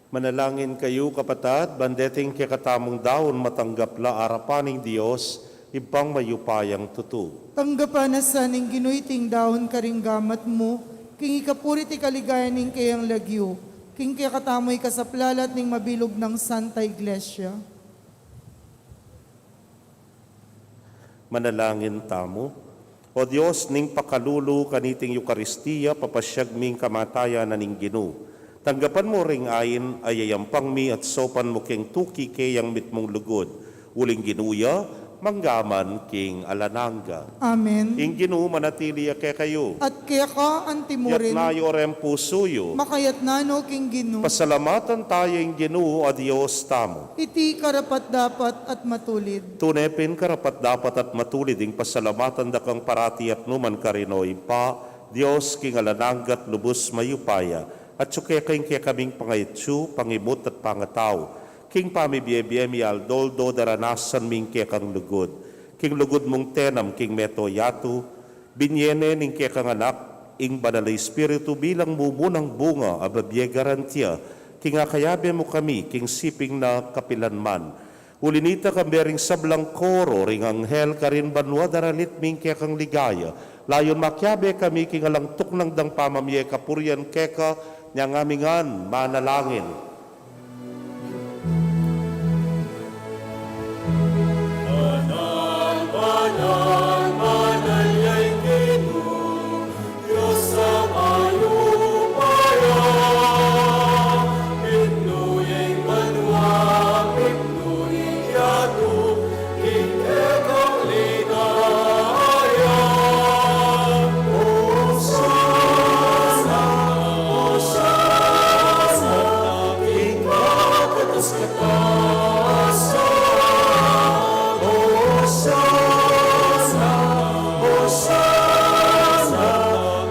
Manalangin kayu, kapatad, ban deting kekatamung daun matanggap la arapan ning Dios, Ibpang mayupayang tutu. Tanggapan na sa ning Ginu iting daun karing gamat mu, king ikapuri at ikaligaya ning keyang lagyu, king kekatamu ikasaplalat ning mabilug nang Santa Iglesia. Manalangin tamu. O Dios, ning pakalulu kaniting Eukaristia, papasiag ming kamatayan na ning Ginu. Tanggapan mu ring ain a yayampang mi at saupan mu king tuki keyang mitmung lugud. Uling Ginu ya, mangga man king alang angga. Amen. Ing Ginu manatili ya kekayu. At keka antimurin. Yatna yu reng pusu yu. Makayatna no king Ginu. Pasalamatan taya ing Ginu a Dios tamu. Iti karapat-dapat at matulid. Tune pin karapat-dapat at matulid ing pasalamatan da kang parati at nukarin man, O Ibpa, Dios king alang angga at lubus mayupaya, atyu keka ing kekaming pangayatyu, pangimut at pangatau, king pamibie-bie mi aldo-aldo daranasan mi ing kekang lugud, king lugud mung tenam king mabilug a yatu, binie ne ning kekang Anak ing Banal a Espiritu bilang mumunang bunga a bibie garantia, king akayabe mu kami king siping na kapilan man. Uli na nita, kambe ring sablang koro ring anghel karin banua daralit mi ing kekang ligaya, layun makiabe kami king alang tuknang dang pamamie kapurian keka, inya ngan mi ngan manalangin. Banal, banal, banal ya ing Ginu, Dios a mayupaya. Mitmu ya ing banua, mitmu ya ing yatu, ing kekang ligaya. Osana, osana, king kakatas-katasan. Osana, osana,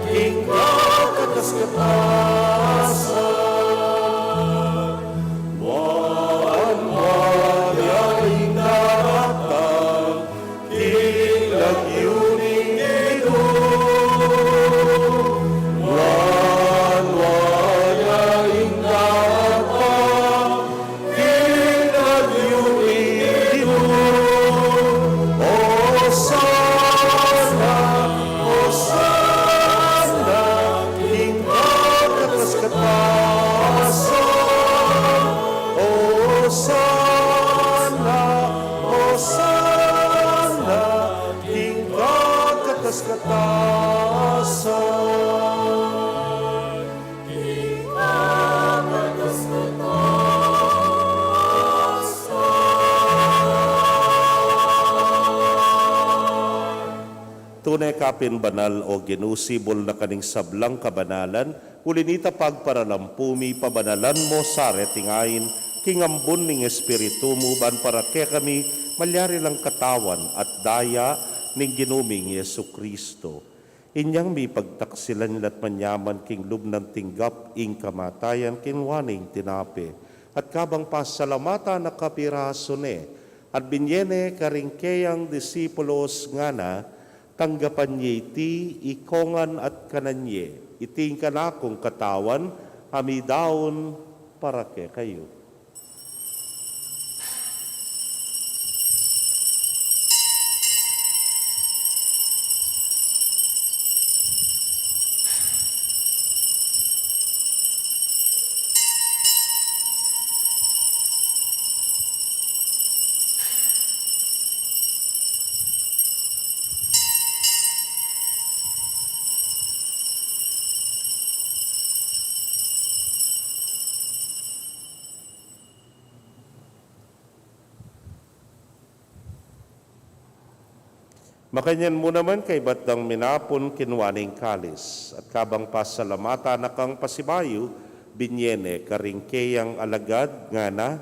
king kakatas-katasan. Nuan, nuan ya ing daratang king lagyu ning Ginu. Nuan, nuan ya ing daratang king lagyu ning Ginu. Osana, osana, king kakatas-katasan. Osana, osana, king kakatas-katasan. King kakatas-katasan. Tune ka pin banal, O Ginu, sibul na ka ning sablang kabanalan, uli na nita pagparalampu mi, pabanalan mu sa reting ain king ambun ning Espiritu mu, ban para kekami malyari lang katawan at daya ning Ginu ming Jesucristo. Inyang mipagtaksilan la't manyaman king lub nang tinggap ing kamatayan, kinua ne ing tinape, at kabang pasalamatan na kapirasu ne, at binie ne karing keyang disipulos ngana, tanggapan ye iti ikongan at kanan ye, iti ing kanakung katawan a midaun para kekayu. Makanyan mu naman, kaybat dang minapun, kinua ne ing kalis, at kabang pasalamatan na kang pasibayu, binie ne karing keyang alagad, ngana,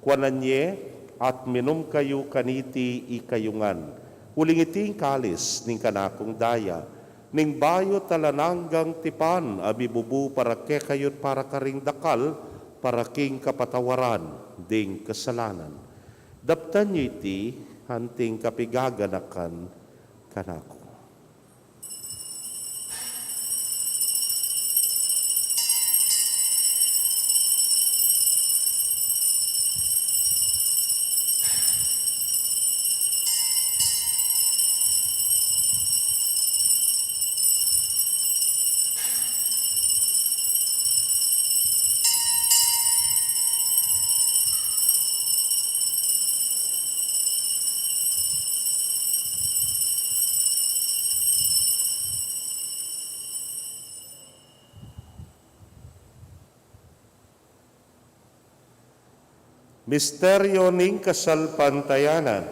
kuanan ye at minum kayu kaniti ikayu ngan, uling iti ing kalis ning kanakung daya, ning bayu at alang anggang tipan a mibubu para kekayu't para karing dakal, para king kapatawaran ding kasalanan. Daptan ye iti anting kapigaganakan kanaku. Misteryo ning kasalpantayanan.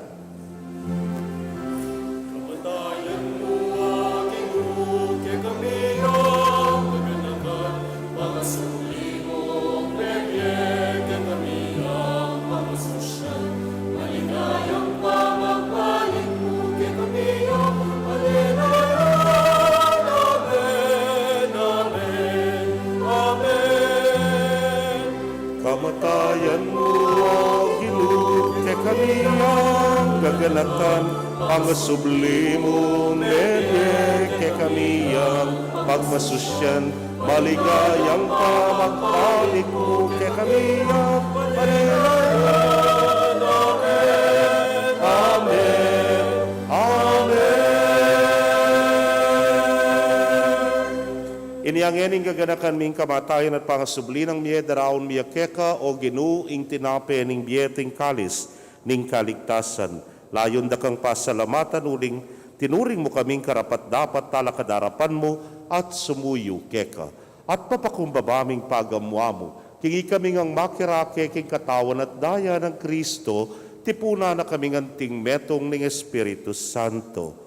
Kamatayan mu, O Ginu, kekami yang kaganakan, pangasubli mung mebie kekami yang pamasusyan, maligayang pamagbalik mu kekami yang Aleluya. Amen, amen, amen. Kamatayan mu, O Ginu, kekami yang gaganakan, pangasubli mu mebie kekami yang pagmasusyan, maligayang pamagbalik mu kekami yang Aleluya. Amen. Amen. Inya ngeni ing gaganakan ming kamatayan at pangasubli nang mie, daraun mi keka, O Ginu, ing tinape ning bie at ing kalis ning kaligtasan. Layun da kang pasalamatan uling tinuring mu kaming karapat-dapat talakad king arapan mu at sumuyu keka. At papakumbaba ming pagamu-amu king ikami ngang makirake king katawan at daya nang Kristo, tipunan na kaming anting metung ning Espiritu Santo.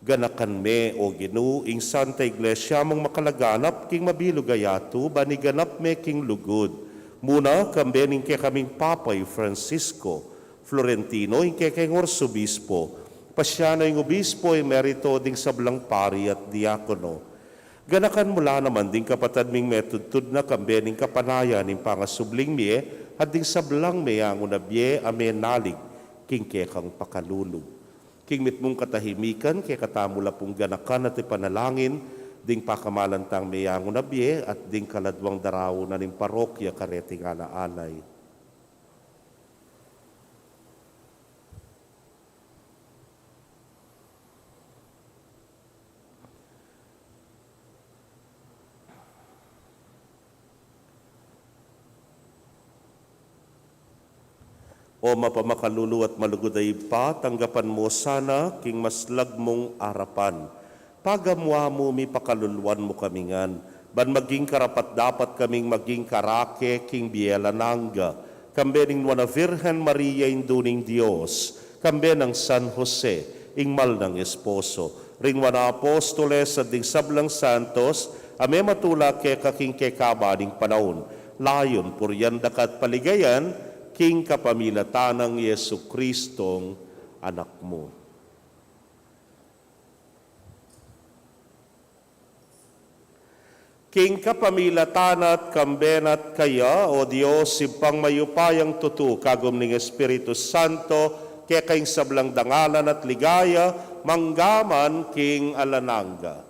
Ganakan me, O Ginu, ing Santa Iglesia mung makalaganap king mabilug a yatu, ban iganap me king lugud. Muna, kambe ning kekaming Papa i Francisco, Florentino, ing kekeng Arsobispo, Paciano ing Obispo emerito, ding sablang pari at diakono. Ganakan mu la naman ding kapatad ming metudtud na kambe ning kapanayan ning pangasubling mie, at ding sablang meangu na bie a menalig king kekang pakalulu. King mitmung katahimikan, kekatamu la pung ganakan at ipanalangin ding pakamalan tang meangu na bie at ding kaladwang daraun na ning parokya kareting ala-alay. O mapamakalulu at malugud a Ibpa, tanggapan mu sana king maslag mung arapan. Pagamu-amu mi, pakaluluan mu kami ngan, ban maging karapat-dapat kaming maging karake king bie alang angga, kambe ning Nuan a Virgen Maria, Indu ning Dios, kambe nang San Jose, ing mal nang esposo, ring Nuan a Apostoles, at ding sablang santos a mematula keka king kekaban ning panaun, layun purian da ka at paligayan king kapamilatan nang Jesucristong Anak mu. King kapamilatan na at kambe na at kaya, O Dios, Ibpang mayupayang tutu, kagum ning Espiritu Santo, keka ing sablang dangalan at ligaya, mangga man king alang angga.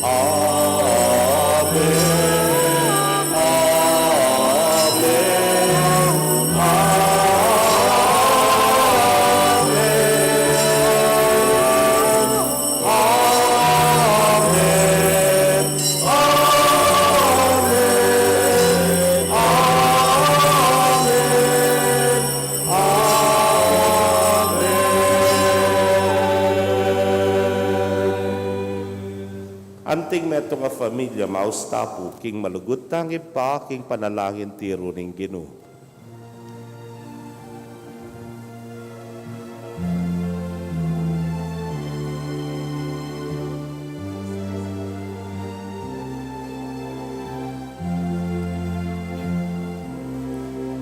Amen. Amen. Amen. Amen. Amen. Amen. Anting metung a familia, maus ta pu king malugud tang Ibpa, king panalangin tiru ning Ginu.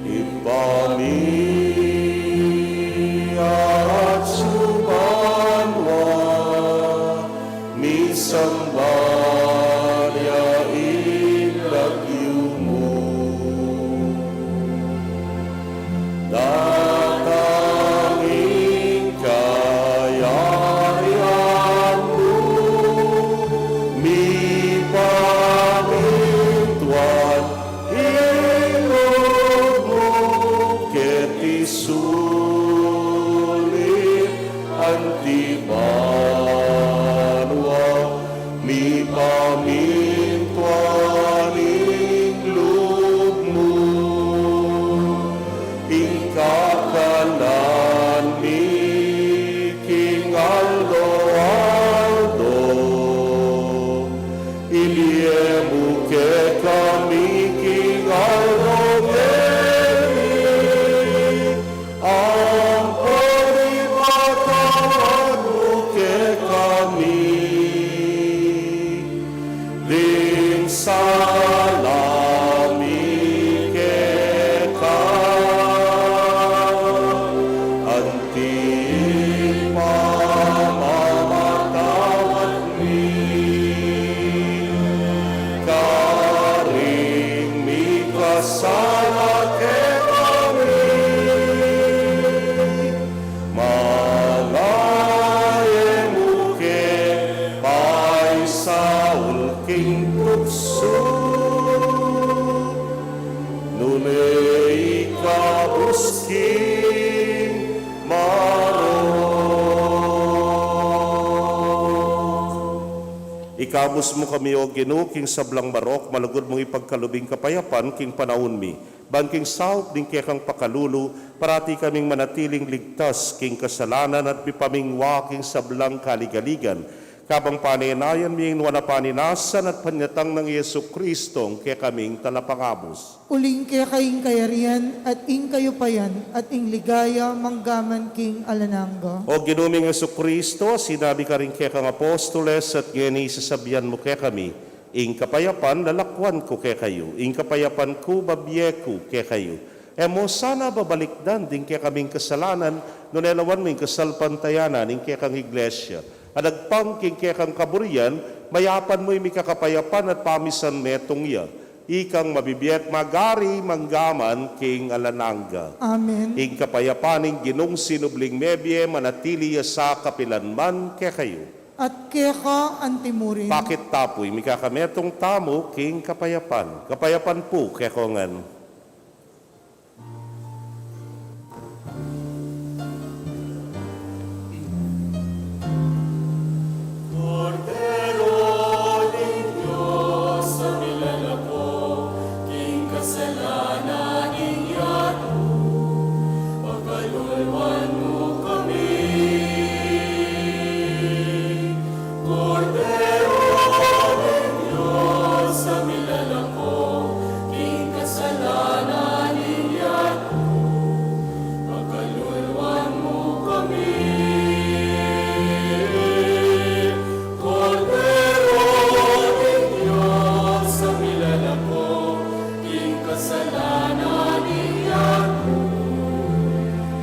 Ibpa mi atsu banua, misamban ya ing lagyu mu. Datang ing kayarian mu, mipamintuan ing lub mu keti sulip anti banua, mipamintuan ing lub mu, ing kakanan mi king aldo-aldo. Ikabus mu kami, O Ginu, king sablang marok, malugud mung ipagkalub ing kapayapan king panaun mi. Ban king saup ning kekang pakalulu, parati kaming manatiling ligtas king kasalanan at mipamingwa king sablang kaligaligan. Kabang panenayan mi ing nuan a panenasan at panyatang nang Jesucristo, ing kekaming talapangabus. Uling keka ing kayarian, at ing kayupayan, at ing ligaya, manggaman king alang angga. O Ginu ming Jesucristo, sinabi karing kekang apostoles, at ngeni sasabian mu kekami, ing kapayapan lalakwan ku kekayu, ing kapayapan ku babie ku kekayu. E mu sana babalikdan ding kekaming kasalanan, nune lawan mu ing kasalpantayanan ning kekang iglesia. At agpang king kekang kaburian, mayapan mu ing mikakapayapan at pamisan metung ya. Ikang mabibie at magari manggaman king alang angga. Amen. Ing kapayapan ning Ginung sinubling mebie, manatili ya sa kapilan man kekayu. At keka antimurin. Pakit ta pu, mikakametung tamu king kapayapan. Kapayapan pu kekongan. Kordero ning Dios, a milalako king kasalanan ning yatu, pakaluluan mu kami. Kordero ning Dios, a milalako king kasalanan ning yatu, pakaluluan mu kami. Kordero ning Dios, a milalako king kasalanan ning yatu,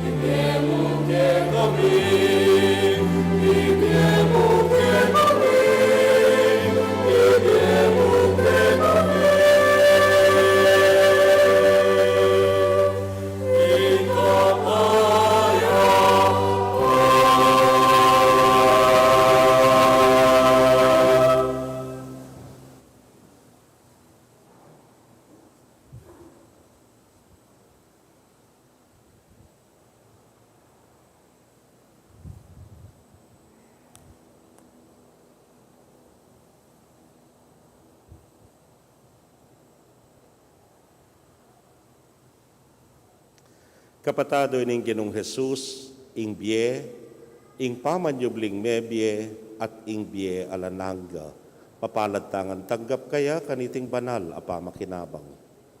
ibie mu kekami, ibie mu kekami, ibie mu kekami. Ing kapayapan. Kapatad, o ini ing Ginung Jesus, ing bie, ing pamanyubling mebie, at ing bie alang angga. Mapalad tang tanggap kaya kaniting banal a pamakinabang.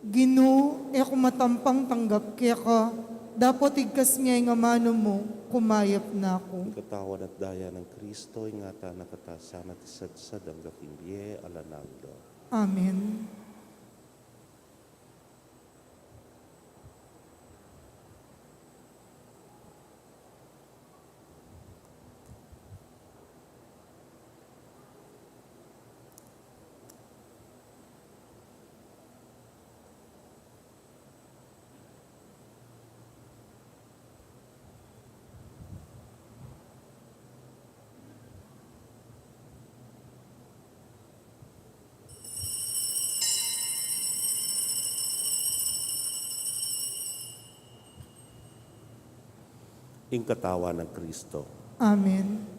Ginu, e ku matampang tanggap keka, dapot igkas me ing amanu mu, kumayap na ku. Ing katawan at daya nang Kristo, ingatan na kata sana at isadsad angga king bie alang angga. Amen. Ing katawan nang Kristo. Amen.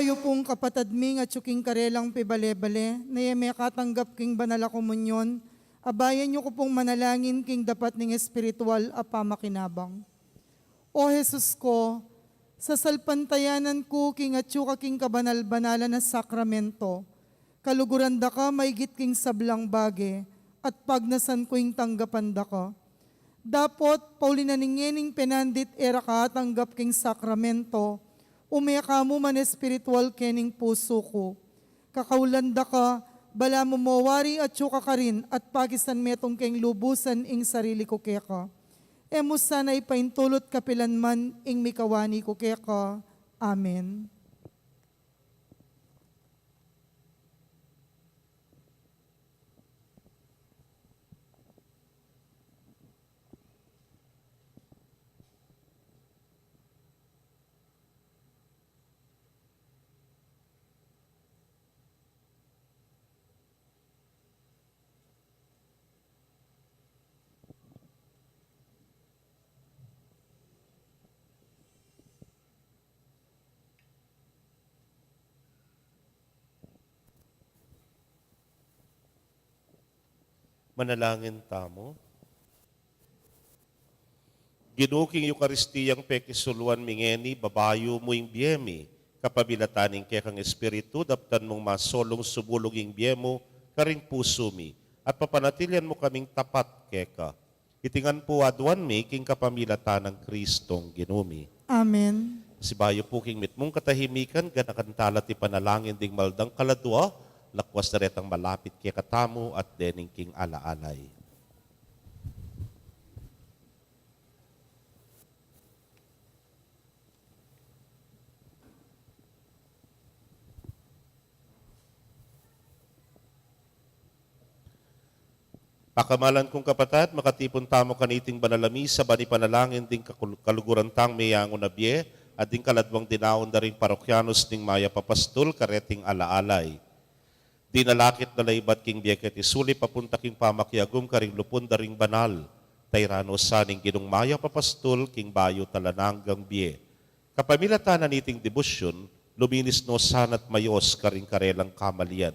Kayu pung kapatad ming atyu king karelang pibale-bale, na e mekatanggap king banal a komunyon, abayan yu ku pung manalangin king dapat ning espiritual a pamakinabang. O Jesus ko, sasalpantayanan ku king atyu ka king kabanal-banalan a sakramento. Kaluguran da ka maigit king sablang bage, at pagnasan ku ing tanggapan da ka. Dapot, pauli na ning ngening penandit e ra ka atanggap king sakramento, ume ka mu man espiritual kening pusu ku. Kakaulan da ka, balamu mo wari atyu ka karin at pakisan metung keng lubusan ing sarili ku keka. E mu sana ipaintulut kapilan man ing mikawani ku keka. Amen. Manalangin tamu. Ginu, king Eukaristiyang pekisuluan mi ngeni, babayu mu ing bie mi, kapamilatan ning kekang Espiritu, daptan mung masolung subulung ing bie mu karing pusu mi, at papanatilian mu kaming tapat keka. Iti ngan pu aduan mi king kapamilatan nang Kristong Ginu mi. Amen. Sibayu pu king mitmung katahimikan, ganakan tala at ipanalangin ding maldang kaladua, lakwas da retang malapit kekatamu at dening king ala-alay. Pakamalan kung kapatad, makatipun tamu kaniting banal a misa, ban ipanalangin ding kakul-, kaluguran tang meyangu na bie, at ding kaladwang dinaun da ring parokyanos ning Mayap a Pastul kareting ala-alay. Dinalakit na la ibat king bie keti sulip, papunta king pamakiagum karing lupun da ring banal. Tairan no sa ning Ginung Mayap a Pastul king bayu at alang anggang bie. Kapamilatan na niting debosyun, luminis no sana at mayos karing karelang kamalian.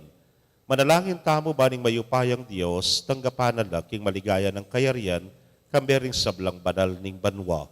Manalangin tamu ban ing mayupayang Dios, tanggapan na la king maligaya nang kayarian, kambe ring sablang banal ning banua.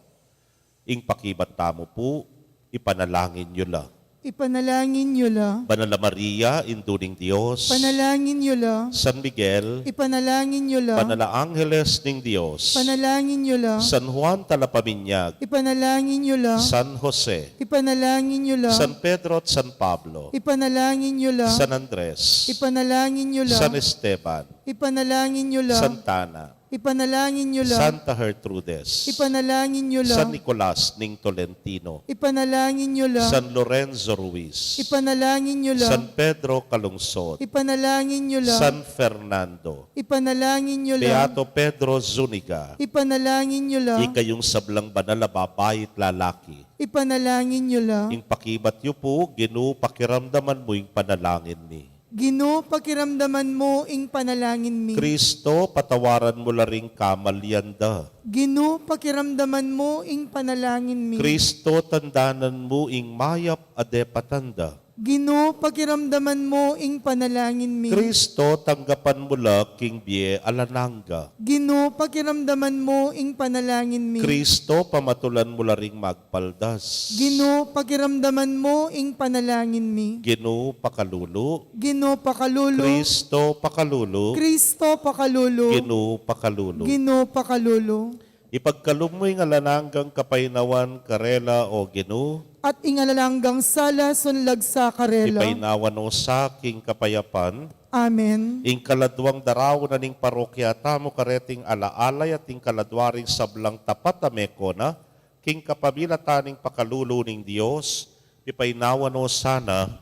Ing pakibat tamu pu, ipanalangin yu la. Ipanalangin yu la. Banal a Maria, Indu ning Dios. Ipanalangin yu la. San Miguel. Ipanalangin yu la. Banal a Angeles ning Dios. Ipanalangin yu la. San Juan Talapaminyag. Ipanalangin yu la. San Jose. Ipanalangin yu la. San Pedro at San Pablo. Ipanalangin yu la. San Andres. Ipanalangin yu la. San Esteban. Ipanalangin yu la. Santa Ana. Ipanalangin yu la. Santa Gertrudes. Ipanalangin yu la. San Nicolas ning Tolentino. Ipanalangin yu la. San Lorenzo Ruiz. Ipanalangin yu la. San Pedro Calungsod. Ipanalangin yu la. San Fernando. Ipanalangin yu la. Beato Pedro Zuniga. Ipanalangin yu la. Ikayung sablang banal a babai at lalaki. Ipanalangin yu la. Ing pakibat yu pu, Ginu, pakiramdaman mu ing panalangin mi. Ginu, pakiramdaman mu ing panalangin mi. Kristo, patawaran mu la ring kamalian da. Ginu, pakiramdaman mu ing panalangin mi. Kristo, tandanan mu ing mayap a depatan da. Ginu, pakiramdaman mu ing panalangin mi. Kristo, tanggapan mu la king bie alang angga. Ginu, pakiramdaman mu ing panalangin mi. Kristo, pamatulan mu la ring magpaldas. Ginu, pakiramdaman mu ing panalangin mi. Ginu, pakalulu. Ginu, pakalulu. Kristo, pakalulu. Kristo, pakalulu. Ginu, pakalulu. Ginu, pakalulu. Ipagkalub mu ing alang anggang kapaynawan karela, O Ginu. At ing alang anggang sala sunlag sa karela. Ipaynawa no sa king kapayapan. Amen. Ing kaladwang daraun na ning parokya tamu kareting ala-alay at ing kaladwa ring sablang tapat a mekona, king kapamilatan ning pakalulu ning Dios, ipaynawa no sana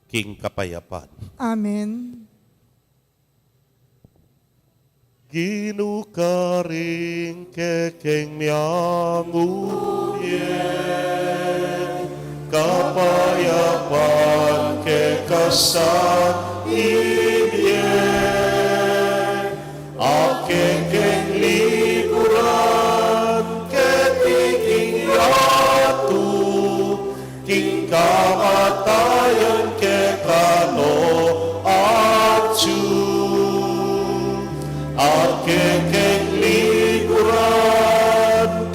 king kapayapan. Amen. Ginu, karing kekeng miangu bie, kapayapan keka sa ibie, a kekeng liburan keti king yatu, king kamatayan At kekeng likuran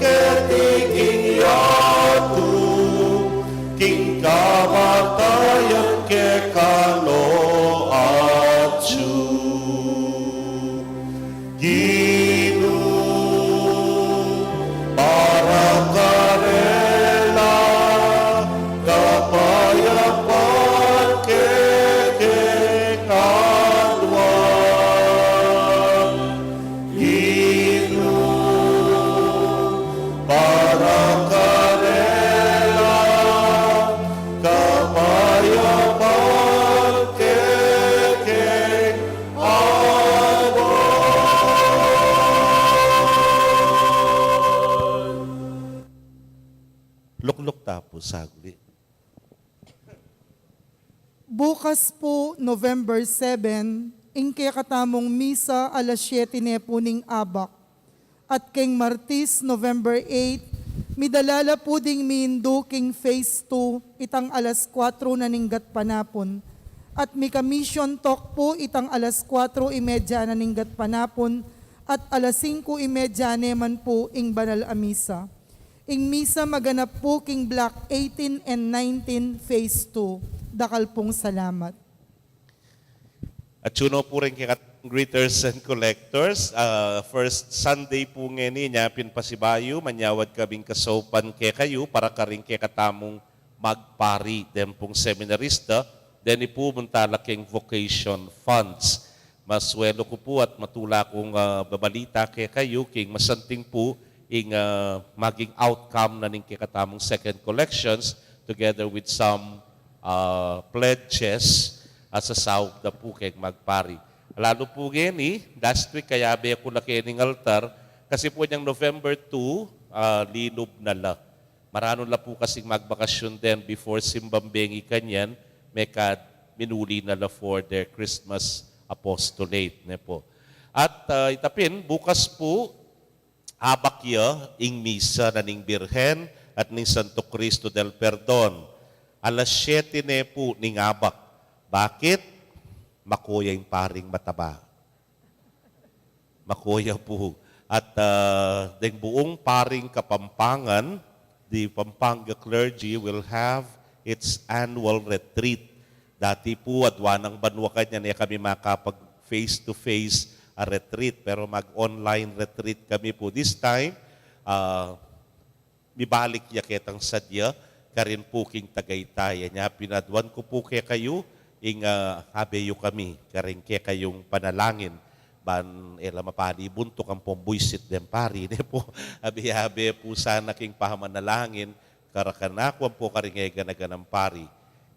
keti king yatu, king kamatayan keka no atyu. Ginu, para karela, kapayapan kekeng alwan. Ginu, para karela, kapayapan kekeng alwan. Lukluk ta pu saglit. Bukas pu, November seven, ing kekatamung misa alas siyete ne pu ning abak. At keng Martis, November eight, midala la pu ding mindu king phase two, itang alas kuatro na ning gatpanapun. At mika-mission talk pu, itang alas kuatro y media na ning gatpanapun, at alas singko y media ne man pu ing banal a misa. Ing misa maganap pu king Block eighteen and nineteen, Phase two. Dakal pung salamat. At atyu no pu ring kekatang greeters and collectors. Ah, first Sunday pu ngeni, nya pin pasibayu, manyawad kaming kasaupan kekayu para karing kekatamung magpari, den pung seminarista, deni pu munta la king vocation funds. Maswelu ku pu at matula kung, ah, babalita kekayu king masanting pu ing, ah, maging outcome na ning kekatamung second collections together with some, ah, pledges a sasaup da pu keng magpari. Lalu pu ngeni, last week, kayabe ku la kening altar, kasi pu nyang November two, ah, linub na la. Maranu la pu kasing magbakasyon den before simbang bengi kanyan, mekad minuli na la for their Christmas apostolate, ne pu. At, ah, ita pin, bukas pu, abak ya ing misa na ning Birhen at ning Santo Cristo del Perdon. Alas siyete ne pu ning abak. Bakit? Makuya ing paring mataba. Makuya pu. At, ah, deng buung paring Kapampangan, the Pampanga clergy will have its annual retreat. Dati pu, adwa nang banua kanyan e kami makapag face to face a retreat, pero mag-online retreat kami pu this time. Ah, mibalik ya ketang sadya karin pu king Tagaytay. Nya pin aduan ku pu kekayu ing, ah, abe yu kami karing kekayung panalangin, ban e la mapali buntuk ampong buisit deng pari, ne pu. Abe-abe pu sana king pamanalangin, kara kanaku ampo karing e gana-ganang pari.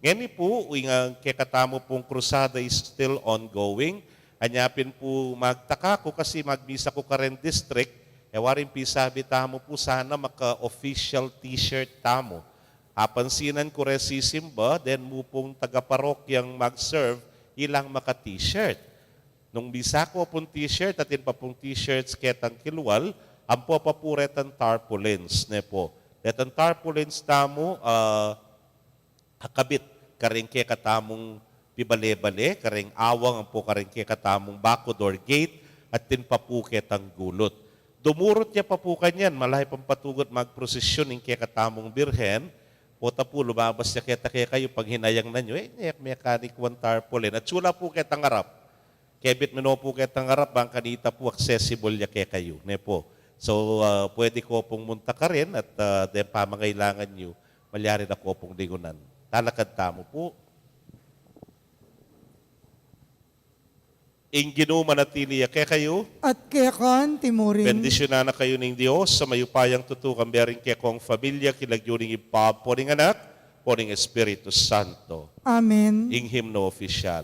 Ngeni pu, ing, ah, kekatamu pung krusada is still ongoing. Anya pin pu magtaka ku kasi magmisa ku karen district, e waring pisabi tamu pu sana maka-official t-shirt tamu. Apansinan ku re sisimba, den mu pung taga-parokyang mag-serve, ilang maka-t-shirt. Nung misa ku pung t-shirt, atin pa pung t-shirts ketang kilwal, ampo pa pu retang tarpaulins, ne pu. Retang tarpaulins tamu, ah, akabit karing kekatamung pibale-bale, karing awang ampo karing kekatamung bakod or gate, atin pa pu ketang gulut. Dumurut ya pa pu kanyan, malahi pang patugut magprosesyon ing kekatamung Birhen, pota pu lumabas ya keta kekayu, paghinayang na yu, e, nya mekanik wan tarpaulin. At sula pu ketang arap. Kebit mi no pu ketang arap, bang kanita pu accessible ya kekayu, ne pu. So, ah, pwede ko pung munta karin at, ah, den pamangailangan yu, malyari na ko pung lingunan. Talakad tamu pu. Ing Ginu manatili ya kekayu. At keka anti mu rin. Bendisyunan na kayu ning Dios a mayupayang tutu, kambe ring kekong familia, king lagyu ning Ibpa, ampo ning Anak, ampo ning Espiritu Santo. Amen. Ing himno opisyal.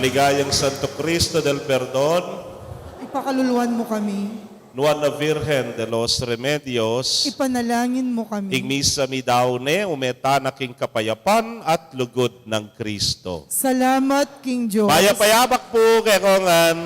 Ligayang Santo Cristo del Perdon. Ipakaluluan mo kami. Nuan a Virgen de los Remedios. Ipanalangin mo kami. Ing misa mi daune, ume tana king kapayapan at lugud nang Cristo. Salamat king Diyos. Mayap a yabak pu kekongan.